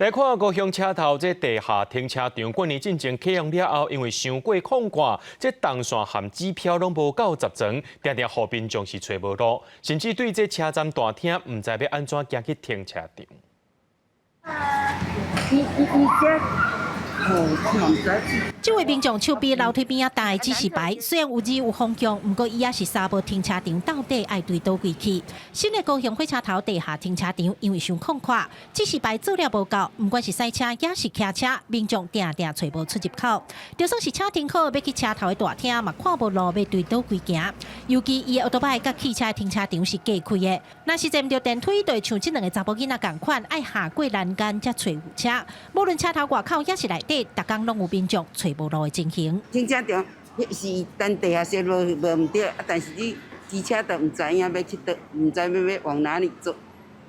來看高雄車頭這地下停車場，去年進前啟用了後，因為傷過曠闊，這動線和指標攏無夠十全，定定予民眾是揣無路，甚至對這車站大廳毋知欲按怎行去停車場。伊伊伊這這位民眾手臂樓梯邊仔大的指示牌，雖然有字有方向，毋過伊也是查無停車場到底愛對佗位去。新的高雄火車頭地下停車場因為傷曠闊，指示牌做了無夠，毋管是駛車抑是騎車，民眾定定揣無出入口。就算是車停好，欲去車頭的大廳嘛，看無路欲對佗位行。尤其伊的歐多擺佮汽車停車場是隔開的，若是坐毋著電梯，就會像這兩个查某囡仔仝款，愛下過欄杆才揣有車。無論車頭外口抑是內底，逐工攏有民眾揣無路的情形。停車場是咱地下室無無毋對，啊，但是你機車都毋知影欲去佗，毋知欲欲往哪裡走，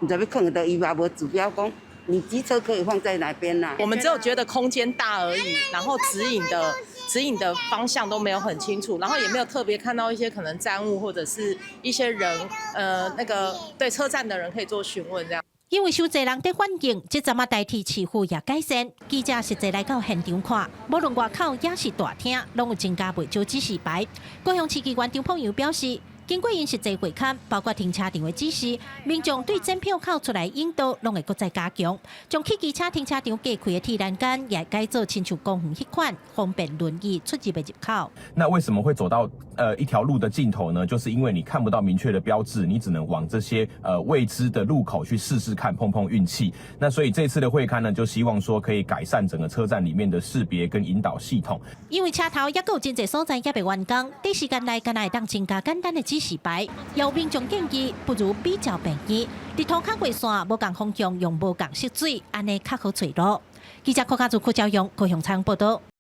毋知欲囥佗，伊嘛無指標講你機車可以放在哪邊啦。我們只有覺得空間大而已，然後指引的方向都沒有很清楚，然後也沒有特別看到一些可能站務或者是一些人，那個對車站的人可以做詢問這樣。因為傷濟人佇反映，這陣仔台鐵市府也改善。記者實際來到現場看，無論外口抑是大廳，攏有增加袂少指示牌。高雄市議員張鳳陽表示，經過𪜶實際會勘，包括停車場的指示，民眾對檢票口出來引導，攏會閣再加強。將汽機車停車場隔開的鐵欄杆也改做親像公園彼款，方便輪椅出入的入口。那為什麼會走到一條路的盡頭呢？就是因為你看不到明確的標誌，你只能往這些未知的路口去試試看，碰碰運氣。那所以這次的會勘呢，就希望說可以改善整個車站裡面的識別跟引導系統。因為車頭猶閣有真濟所在猶未完工，短時間內敢若會當增加簡單的指示牌。有民眾建議，不如比照便宜，佇塗跤過線無仝方向用無仝色水，按呢較好揣路。記者柯家祖、柯昭勇高雄採訪報導。